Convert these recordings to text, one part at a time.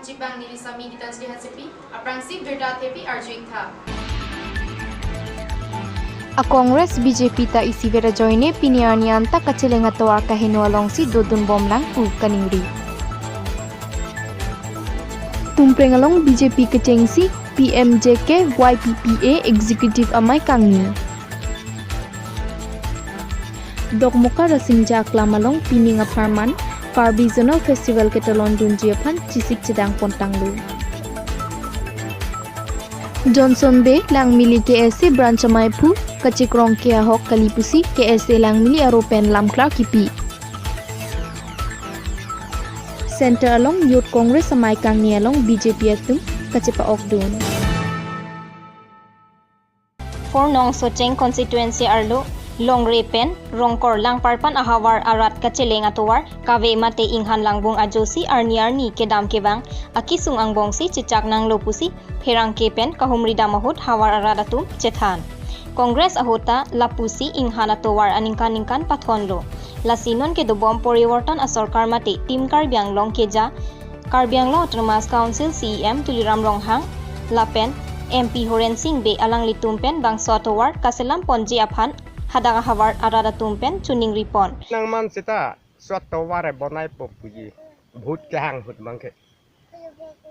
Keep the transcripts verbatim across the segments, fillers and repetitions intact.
Chibang neli Sami Gitanjali Hansepi, aphrangsi birta thepi arju-ik tha. A Congress B J P ta isivet ajoine pini arni anta kacheleng atovar kaheno alongsi dodun bomlang pu kaningri. Tumpreng along B J P kechengsi P M J K Y P P A Executive Amei kangni. Dokmoka Rasinja Aklam along pining apharman Karbi Zonal Festival ketalon dunji aphan chesik chedang pontanglo. Johnson Bey Langmili K S A Branch Amei aphu kachekrong ke ahok kali pusi K S A Langmili aro pen lamklar kipi. Center along Youth Congress Amei kangni along B J P atum kachepa-okdun. Four nong Socheng constituency arlo Longre pen Rongkor Langparpan ahavar arat kacheleng atovar kave mate inghan langbung ajosi arni arni kedam kevang akisung angbongsi chechak nanglo pusi pherangke pen kahumri dam ahut havar arat atum chethan. Congress ahut ta lapusi inghan atovar aningkan ningkan pathonlo. Lasi non kedobom Poriborton asorkar mate Team Karbi Anglong keja Karbi Anglong Autonomous Council C E M Tuliram Ronghang lapen M P Horen Sing Bey alanglitum pen bangso atovar kaselam ponji aphan hadak ahavar arat atum pen choningri pon. Nangman seta laso atovar bonai po puji. Bhut kehang ahut bangke.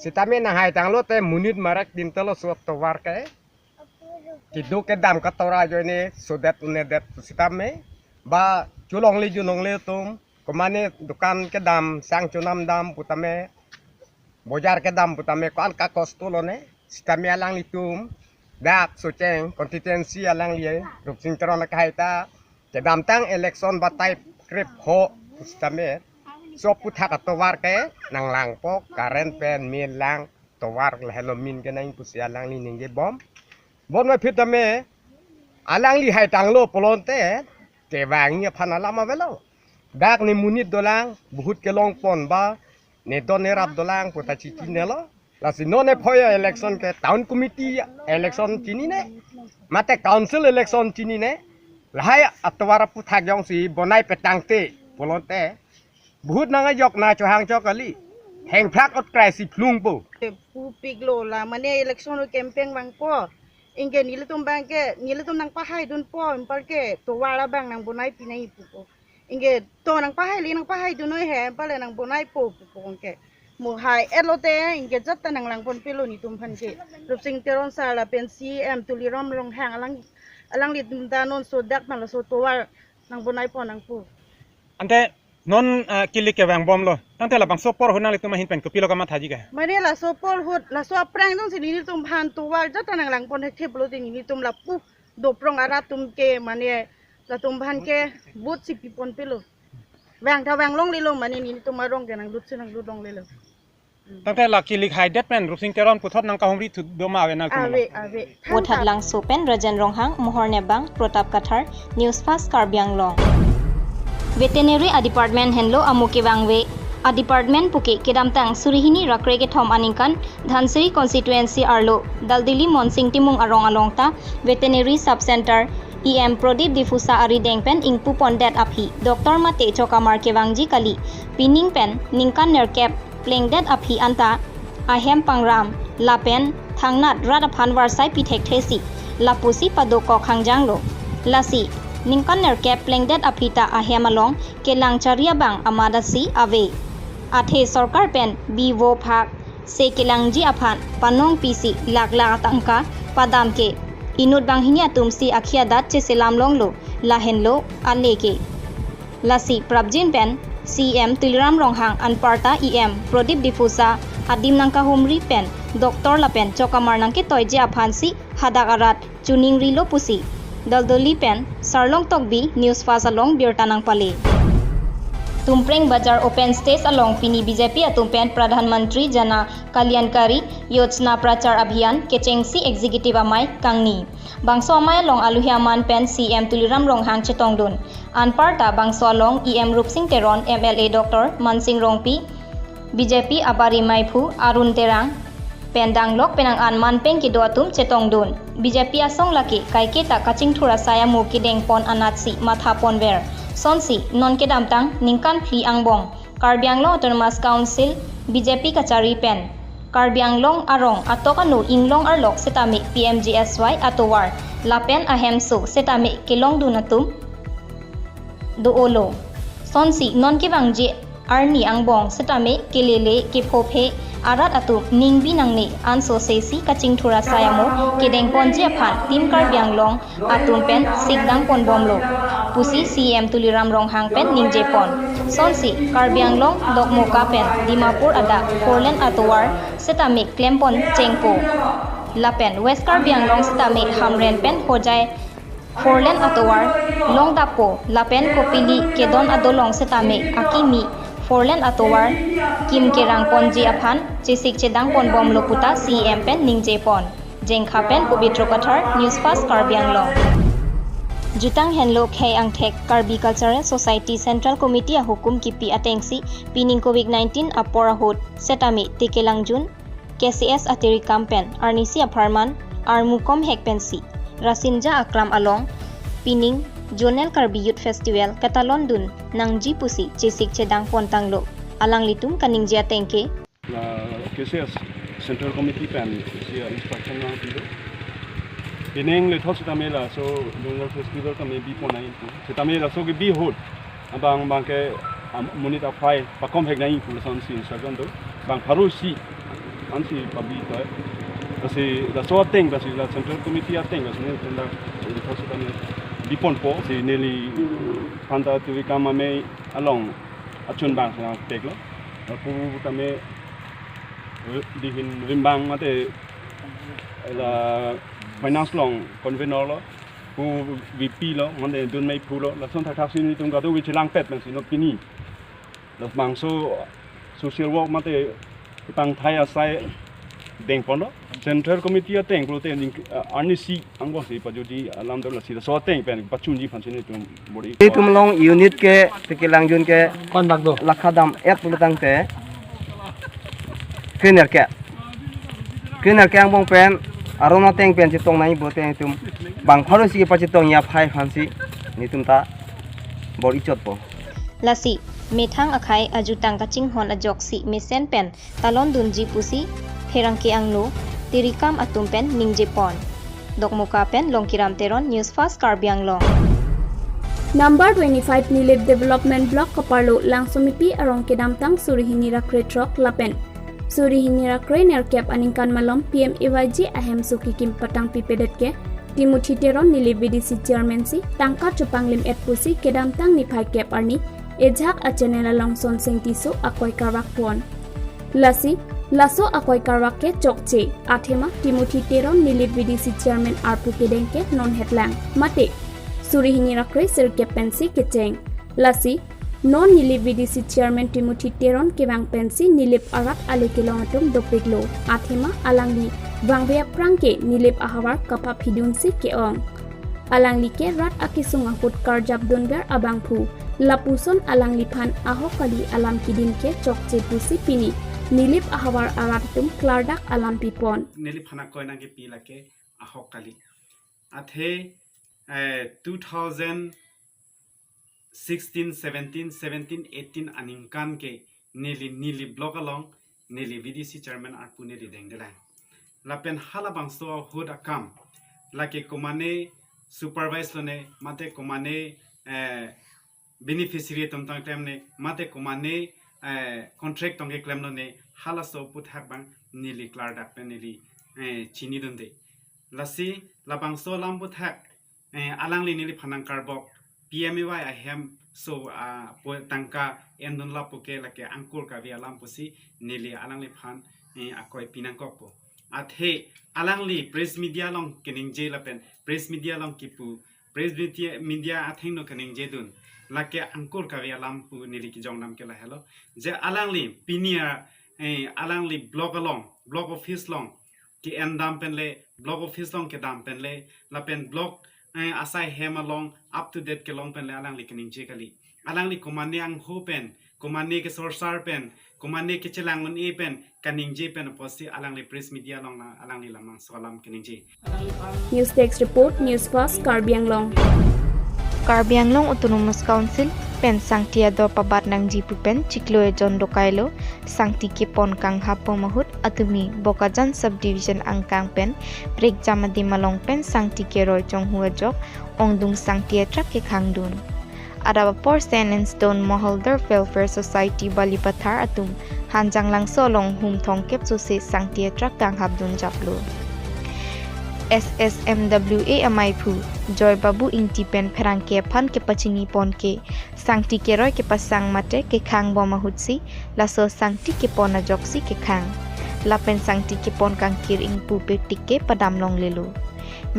Sitame nanghai tanglo te monit marak din telo laso atovar ke. Kedo kedam katora ajoine sodet unedet sitame. Ba cholongle jonongle atum. Komane dukan kedam sang chonam dam putame. Bojar kedam putame ko-an kakosto lone. Sitame alanglitum. Dak Socheng constituency alangli Rupsing Teron akahai ta. Kedamtang election batai krip ho sitame. Laso aphuthak atovar ke nanglangpo current pen min lang tovar lahelo min kenang pusi alangli ningje bom. Bon ma phit tame alangli hai tanglo pulote kevangji aphan alam avelo. Dak ne monit dolang, bhut kelong pon ba, ne don ne rap dolang, puta chichinelo. Lasi non ne phoya election ke town committee election chinine. Mate council election chinine. Lahai atovar aphuthak jongsi bonai petangte pulote. Bhut nang ajok na chohang chok kali. Hengphak ot krai si phlung po. Pupiklo la mane election campaign vangpo. Anke nelitum abangke, nelitum nangpahaidunpo, anparke tovar abang nangbonai pinai pupo. Anke to nangpahaile nangpahaidun noi he, anparle nangbonaipo pupo anke. Mo hai-etlo te, anke jat ta nanglangponpelo netum aphan ke. Rupsing Teron sir lapen C E M Tuliram Ronghang alang, alanglitum ta non sodak ma laso tovar nangbonaipo nangpu. Ante non, ah, kilik kevang bomlo. Tangte labangso apor ahut nanglitum ahin pen kopilo kamathaji ke? Mane laso apor ahut, laso aphrang jongsi nelitum aphan tovar jat ta nanglangpon thekthe pulote nelitum lapu doprong arat atum ke mane latum aphan ke vote si piponpelo. Vang ta vanglonglelo mane nelitum arong ke nanglut si nanglutlonglelo. Tangte la kilik haidet pen Rupsing Teron puthot nangkahumri thu do ma ave nangtum? Ave, ave. Vothatlangso pen Rajen Ronghang, Mohor Nebang, Protap Kathar, News Fast Karbi Anglong. Veterinary a department henlo amo kevangve a department puke kedamtang suri hini ra krekethom aningkan Dhansiri constituency arlo Daldali Monsing Timung arong along ta veterinary sub center E M Prodip Diphusa arideng pen ingpupondet aphi doctor mate chokamar kevangji kali. Pining pen ningkan nerkep plengdet aphi anta ahem pangram lapen thangnat rat aphan varsai pi thekthesi lapusi padokok hangjanglo. Lasi ningkan nerkep plengdet aphi ta ahem along kelang chari abang amat asi ave. Athe sorkar pen bivo phak se kelangji aphan panong pisi lakh lakh atangka padam ke inut banghini atumsi akhi adat cheselam longlo lahenlo ane ke. Lasi prapjin pen C E M Tuliram Ronghang anparta E M Prodip Diphusa adim nangkahumri pen doctor lapen chokamar nangketoiji aphansi hadak arat choningrilo pusi Daldali pen Sarlong Tokbi News Fast along birta nangpale. Tumpreng Bazar open stage along pini B J P atum pen Pradhan Mantri Jana Kalyankari Yojana Prachar Abhiyan kechengsi executive amei kangni. Bangso amei along aluhi aman pen C E M Tuliram Ronghang chetongdun. Anparta bangso along E M Rupsing Teron, M L A Doctor Mansing Rongpi, B J P abari meiphu Arun Terang pen danglok penang an manpeng kedo atum chetongdun. B J P asong lake kaike ta kachingthur asai amo kedengpon anatsi mathaponver. Sonsi non kedamtang ningkan phli angbong Karbi Anglong Autonomous Council B J P kachari pen Karbi Anglong arong atok anu inglong arlok setame P M G S Y atovar lapen ahemso setame kelongdun atum do-olo. Sonsi non kevangji arni angbong setame kelele kephophe arat atum ningbi nangne anso sesi kachingthur asai amo kedengponji aphan Team Karbi Anglong atum pen sikdang ponbomlo pusi C E M Tuliram Ronghang pen ningjepon. Sonsi Karbi Anglong Dokmoka pen Dimapur adak four lane atovar setame klempon chengpo. Lapen West Karbi Anglong setame Hamren pen Hojai four lane atovar longdappo lapen kopili kedon adolong setame akimi four lane atovar kim kerangponji aphan chesik chedang ponbomlo puta C E M pen ningjepon. Jengkha pen Pabitro Kathar, News Fast Karbi Anglong. Jutang henlo khei angthek Karbi Cultural Society Central Committee ahukum kipi atengsi pining Covid nineteen apor ahut setame Tekelangjun K C S atirikam pen arnisi apharman armu komhek pensi Rasinja Aklam along pining Zonal Karbi Youth Festival katalondun nangji pusi chesik chedang pontanglo. Alanglitum kaningje atengke, la K C S Central Committee pen isi instruction nangpilo. Pining lethot setame laso Zonal Festival tame bipon nangji pu. Setame laso kebi ahut abang abangke am-, monit aphai pakomhek nangji pu lasonsi instruction do. Bang pharo isi ansi pabi to. Lasi laso ateng, lasi la Central Committee ateng, lasi ne tenda lethot setame biponpo, si neli Phanta Tirikam amei along achun bang senang peklo. Lapu tame, eh, dihin rimbang mate la finance along convener lo, pu V P lo, mate dunmei phu lo, lason thakthak si nelitum kado kachelangpet pensi non pini labangso social work mate pangthai asai dengponlo. Central Committee ateng pulote ning, ah, arnisi angbongsi pajutji alam do, lasi laso ateng pen pachunji aphansi nelitum bor-i. Itum along unit ke Tekelangjun ke kon bak do lakha dam-et pulotangte krenerkep, krenerkep angbong pen aron ateng pen chetong nangji pulote itum bang pharo isi kepachetongji aphai aphansi nelitum ta bor-i chotpo. Lasi methang akhei ajutang kachinghon ajoksi mesen pen talondunji pusi pherangke angno Tirikam atum pen ningjepon. Dokmoka pen Longkiram Teron, News Fast Karbi Anglong. Number twenty-five Nilip Development Block kaparlo Langsomepi arong kedamtang suri hini ra krethrok lapen suri hini ra krenerkep aningkan malom P M A Y G ahemso kekim patangpipedet ke Timothy Teron Nilip V D C Chairman si tangka chepanglim-et pusi kedamtang niphai kep arni ejak a channel along Sonsing Tisso akoi karvakpon. Lasi laso akoi karvak ke chokche, athema Timothy Teron Nilip V D C Chairman arpu kedeng ke non hetlang mate suri hini ra kresirkep pensi kecheng. Lasi non Nilip V D C Chairman Timothy Teron kevang pensi Nilip arat ale kelong atum dopiklo, athema alangli vangve aphrang ke Nilip ahavar kapaphidunsi ke-ong. Alangli ke rat akesung ahut karjapdunver abangphu, lapuson alangliphan ahok kali alam kedim ke chokche pusi pini Nilip ahavar arat atum klardak alam pipon. Neliphan akoi nangkepi lake ahok kali. Athe, eh, two thousand sixteen, seventeen, seventeen, eighteen aningkan ke neli, neli block along, neli V D C chairman arpu neli dengdelang. Lapen halabangso ahut akam, lake komane supervise lone, mate komane, eh, beneficiary atum tangklemne, mate komane, eh, contract tangkeklemlone, halaso aphuthak abang neli klardak pen neli, eh, chinidunde. Lasi labangso alam aphuthak, eh, alangli neliphan nangkarbok, P M A Y ahemso, ah, po tangka endun lapu ke lake angkur kave alam pusi neli alangliphan, eh, akoi pinangkokpo. Athe alangli press media along keningje lapen press media along kipu, press media, media athengno keningjedun lake angkur kave alam pu neli kejong nam ke lahelo. Je alangli pini a, eh, alangli block along, block office along ke-endam penle, block office along kedam penle, lapen block, eh, asai hem along up to date kelong penle alangli keningje kali. Alangli komane angho pen, komane kesorsar pen, komane kechelang un-e pen, kaningje pen apotsi alangli press media along la, alangli labangso alam keningje. News Desk Report, News Fast, Karbi Anglong. Karbi Anglong Autonomous Council pen sangti ador pabat nangji pu pen chiklo ejon dokai lo sangti kepon kanghap bom ahut atumi Bokajan Subdivision angkang pen prekjam adim along pen sangti keroi chonghu ajok ongdung sangti atrak kekhangdun. Adap apor Sand and Stone Moholdar Welfare Society Balipathar atum Hanjanglangso along hum thomkep sose sangti atrak kanghapdun japlo. S S M W A amaiphu Joy Babu Ingti pen pherangke aphan kepachini pon ke sangti keroi kepasang mate kekhang bom ahutsi laso sangti kepon ajoksi kekhang. Lapen sangti kepon kangkir ingpu petik ke padam longlelo.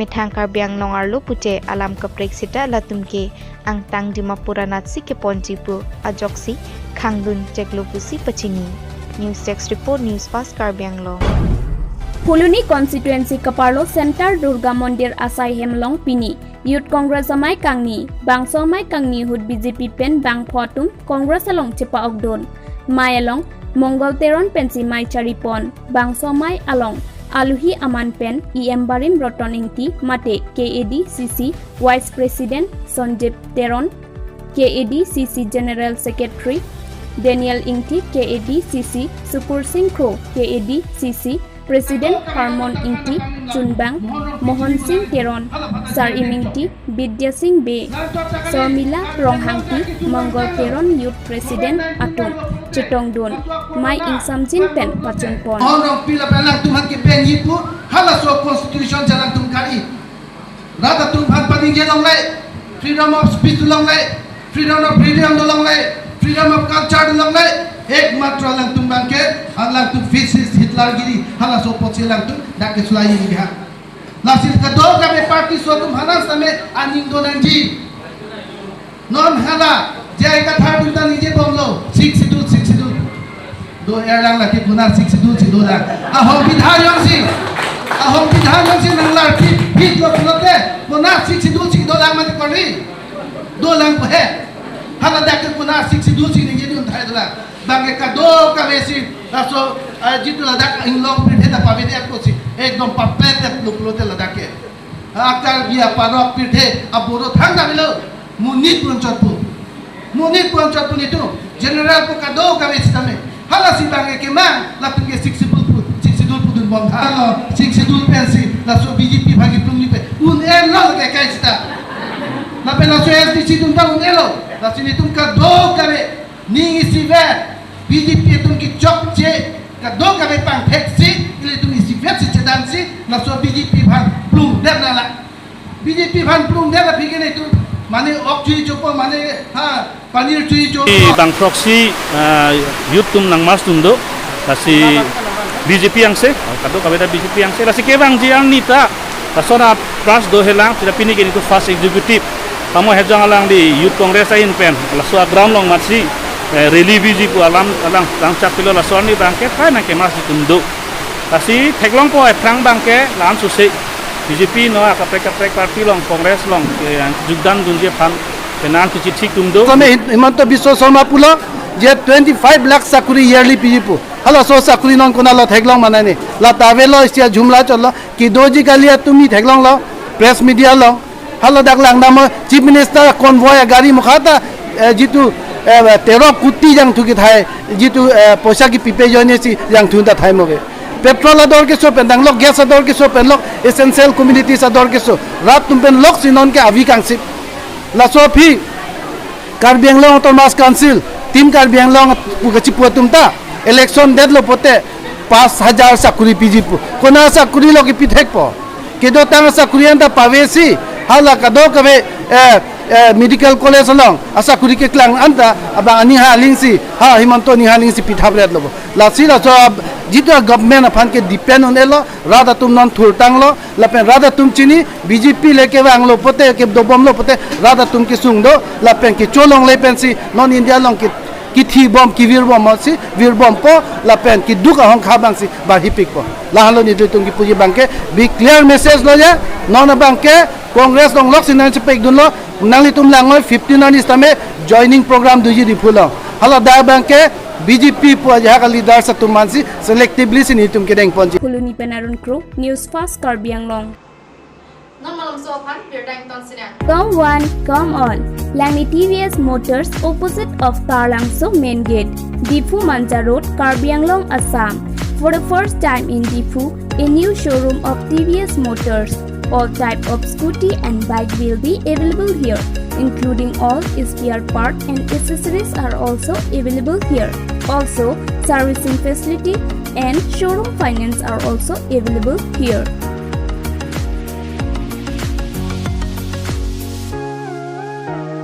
Methang Karbi Anglong arlo pute alam kaprek seta latum ke angtang Dimapur anatsi keponji pu ajoksi khangdun cheklo pusi pachini. News Desk Report, News Fast Karbi Anglong. Phuloni constituency kaparlo Center Durga Mandir asai hem along pini Youth Congress amei kangni, bangso amei kangni ahut B J P pen bangpho atum Congress along chepa-okdun. Mei along Mongol Teron pensi mei charipon, bangso amei along aluhi aman pen E M Barim Roton Ingti mate K A D C C Vice President Sanjib Teron, K A D C C General Secretary Daniel Ingti, K A D C C Sukur Singh Kro, K A D C C President Harmon Ingti, Chunbang Mohon Singh Teron, Sarim Ingti, Bidya Singh Bey, Sormila Ronghangpi, Mongol Teron Youth President atum chetongdun, mei ingsamjin pen pachunpon. Hon rong pila pelang tum han ke pen yipu, halaso constitution jalan tum kari. Rat atum aphan paningje longle, freedom of speech longle, freedom of religion longle, freedom of culture longle, ekmatro alangtum abangke, alangtum fascist Hitler giri, halaso apotsi alangtum dak kesulai giri ha. Lasi kadokave party aso atum aphan same aning do nangji. Non hala, J I Kathar atum ta ningje bomlo, Sixth Schedule, Sixth Schedule. Do erang lake konat Sixth Schedule si dolang. Ahom bidhar jongsi. Ahom bidhar jongsi nanglar phit, phitlo pulote, konat Sixth Schedule si dolang mati kori. Dolang ko he. Hala dak ke konat Sixth Schedule si ningjedun thai dolang. Bangke kadokavesi, laso, ah, jitu ladak inglong pirthe ta pavede apotsi. Ekdom papet lo pulote ladak ke. Akar dia parok pirthe, aboro thang damilo. Monit pu anchot pu. Monit pu anchot pu netum. General pu kadokave sitame. Halasi bangke kemang, latum ke Sixth Schedule pu, Sixth Schedule pudun bom tha. Lo, Sixth Schedule pensi, laso B J P bhagi plung ni pe. Un-elo ke kai sita. Lapen laso S D C atum ta un-elo. Lasi netum kadokave, ning isivet, B J P atum kechokche, kadokave pangtheksi, ilitum isivetsi chedansi, laso B J P aphan plung det nanglang. B J P aphan plung det aphi ke netum, mane ok chui chopo, mane, ha, panir chui chopo. Bang proxy, ah, youth atum nang march atum do, lasi B J P angse, kadokave ta B J P angse, lasi kevangji arni ta, laso na press do helang, sita pini ke netum first executive. Tamo hejong alangli Youth Congress ahin pen, laso a-ground along matsi, eh, rally biji pu alam, alang, alang chak pilo laso arni bangke, phai nang ke march atum do. Lasi theklongpo ephrang bangke, la-an suse, B J P no akaprek kaprek party along, Congress along, eh, jogdan dunji aphan, penang kichi thik atum do. Tame Him-, Himanta Biswa Sarma pulo, je twenty-five lakh sakuri yearly piji pu. Halaso sakuri non konatlo theklong manani. La ta avelo isi ajumla chotlo. Kedoji kali atumi theklonglo, press media along. Hala dak langdam Chief Minister convoy agari mukha ta, eh, jitu, eh, tero kuti jangthu kethai, jitu, eh, poisa kipipe ajoinesi jangthu ta thai mo ke. Petrol ador keso pen danglok, gas ador keso pen lok, essential commodities ador keso. Rat atum pen loksi non ke avi kangsip. Laso aphi Karbi Anglong Autonomous Council, Team Karbi Anglong pu kachipu atum ta, election detlo pote, pas hajar sakuri piji pu. Konat sakuri lo kepi thekpo. Kedotang sakuri anta pavesi, hala kadokave, eh, eh, medical college along, asakuri keklang anta, abang aning ha alingsi, ha Himanta aning ha alingsi pithap retlo bo. Lasi laso ab-, jitu a-government aphan ke depend un-elo, rat atum non thurtanglo, lapen rat atum chini, B J P le kevanglo pote, kedobomlo pote, rat atum kesung do, lapen kecho longle pensi, non India along ke, kethibom, kevirbom si, virbompo, lapen keduk ahongkha abangsi, barhipikpo. Lahelo netum kipuji bangke, bi clear message lo ya, non abangke, Congress along loksi nangchepekdunlo, nanglitum langoi fifteen arni sitame, joining program doji Diphu along. Hala dak abangke, B J P pu ajahak a-leaders atum mansi, selectively si netum kedeng ponji. Phuloni pen Arun Kro, News Fast Karbi Anglong. Come one, come all. Langli T V S Motors opposite of Taralangso Main Gate, Diphu Manja Road, Karbi Anglong, Assam. For the first time in Diphu, a new showroom of T V S Motors. All type of scooty and bike will be available here, including all spare part and accessories are also available here. Also, servicing facility and showroom finance are also available here.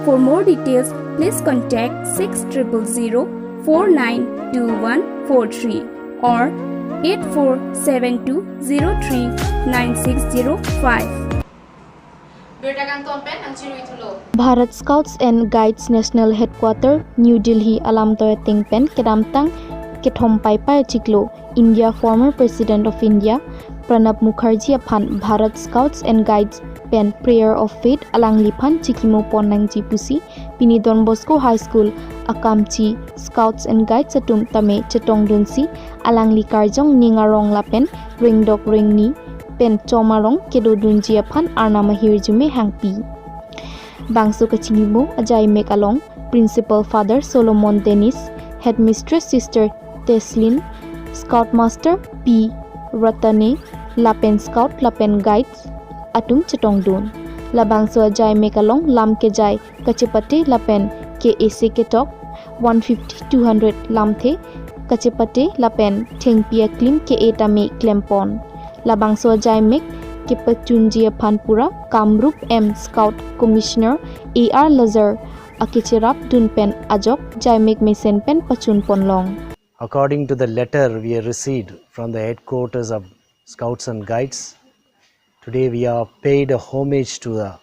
For more details, please contact six triple zero four nine two one four three or eight four seven two zero three nine six zero five. Birta kangton pen nangchirui thulo. Bharat Scouts and Guides National Headquarter, New Delhi alamtoi ateng pen kedamtang kethom Paipai achiklo India former President of India Pranab Mukherjee aphan Bharat Scouts and Guides pen Prayer of Faith alangliphan chikimo pon nangji pusi pini Don Bosco High School aKamchi Scouts and Guides atum tame chetongdunsi alangli karjong ning arong lapen ringdok ringni pen chom arong kedodunji aphan Arnam ahirjume hangpi. Bangso kachinimo ajaimek along Principal Father Solomon Dennis, Headmistress Sister Teslin, Scout Master P Ratane, lapen Scout lapen Guides atum chetongdun. Labangso ajaimek along lam kejai kachepate lapen ke-ese ketok one fifty two hundred lamthe kachepate lapen thengpi aklim ke-e tame klempon. Labangso ajaimek kepachunji aphan pura Kamrup M Scout Commissioner A R Lazar akecherapdun pen ajok jaimek mesen pen pachunponlong. According to the letter we have received from the headquarters of Scouts and Guides, today we are paid a homage to the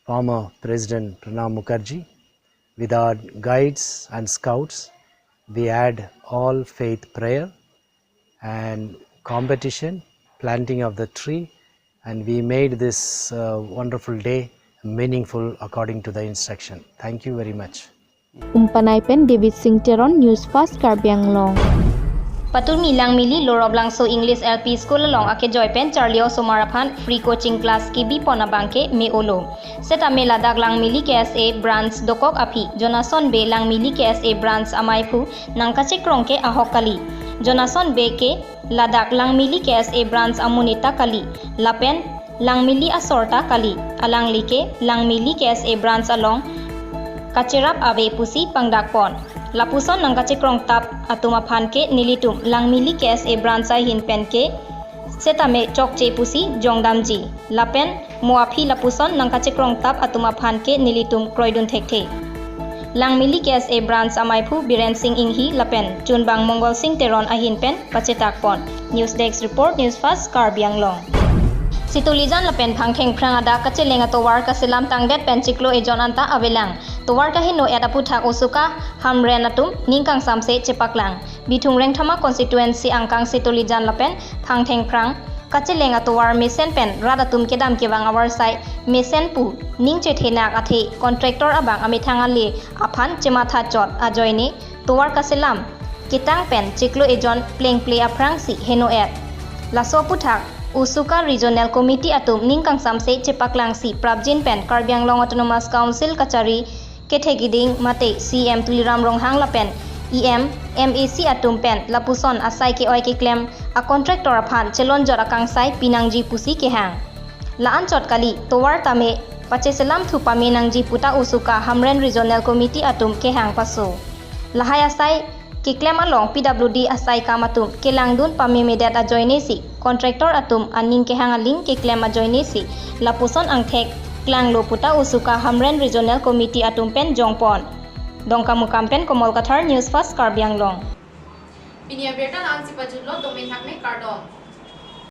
former President Pranab Mukherjee. With our guides and scouts, we had all faith prayer and competition, planting of the tree, and we made this uh, wonderful day meaningful according to the instruction. Thank you very much. Umpanai pen David Singh Teron, News Fast Karbi Anglong. Patumi Langmili Loroplangso English L P School along akejoi pen charli osomar aphan free coaching class kebipon abangke me-olo. Setame ladak Langmili K S A branch dokok aphi Jonason Bey Langmili K S A branch amaiphu nangkachekrong ke ahok kali. Jonason Bey ke ladak Langmili K S A branch amonit ta kali, lapen Langmili asor ta kali. Alangli ke Langmili K S A branch along kacherap ave pusi pangdakpon. Lapuson nangkachekrongtap atum aphan ke nelitum Langmili K S A branch ahin pen ke setame chokche pusi jongdamji. Lapen mo aphi lapuson nangkachekrongtap atum aphan ke nelitum kroidun thekthe. Langmili K S A branch amaiphu Biren Singh Inghi lapen chunbang Mongol Singh Teron ahin pen pachetakpon. News Desk Report, News Fast Karbi Anglong. Situlijan lapen Phangthengphrang adak kacheleng atovar kaselam tangdet pen chiklo ejon anta avelang. Tovar kaheno-et aputhak Usuka Hamren atum ning kangsamse chepaklang. Bithung Rengthama constituency angkang Situlijan lapen Phangthengphrang kacheleng atovar mesen pen rat atum kedam kevang avarsai mesen pu ning chethenak athe contractor abang amethang ale aphan chematha chot ajoine tovar kaselam ketang pen chiklo ejon plengple aphrangsi heno-et. Laso aputhak Usuka Regional Committee atum ning kangsamse chepaklangsi prapjin pen Karbi Anglong Autonomous Council kachari kethek kiding mate C M Tuliram Ronghang lapen E M, M A C atum pen lapuson asai ke-oi keklem a contractor aphan chelonjot akangsai pinangji pusi kehang. La-anchot kali, tovar tame pacheselam thu pame nangji puta Usuka Hamren Regional Committee atum kehang paso. Lahai asai keklem along P W D asai kam atum kelangdun pamemedet ajoinesi contractor atum aning kehang aling keklem ajoinesi lapuson angthek klanglo puta Usuka Hamren Regional Committee atum pen jongpon. Dongkamukam pen Komol Kathar, News Fast Karbi Anglong. Pini abirta la-ansi pajutlo, domin hakme kardom.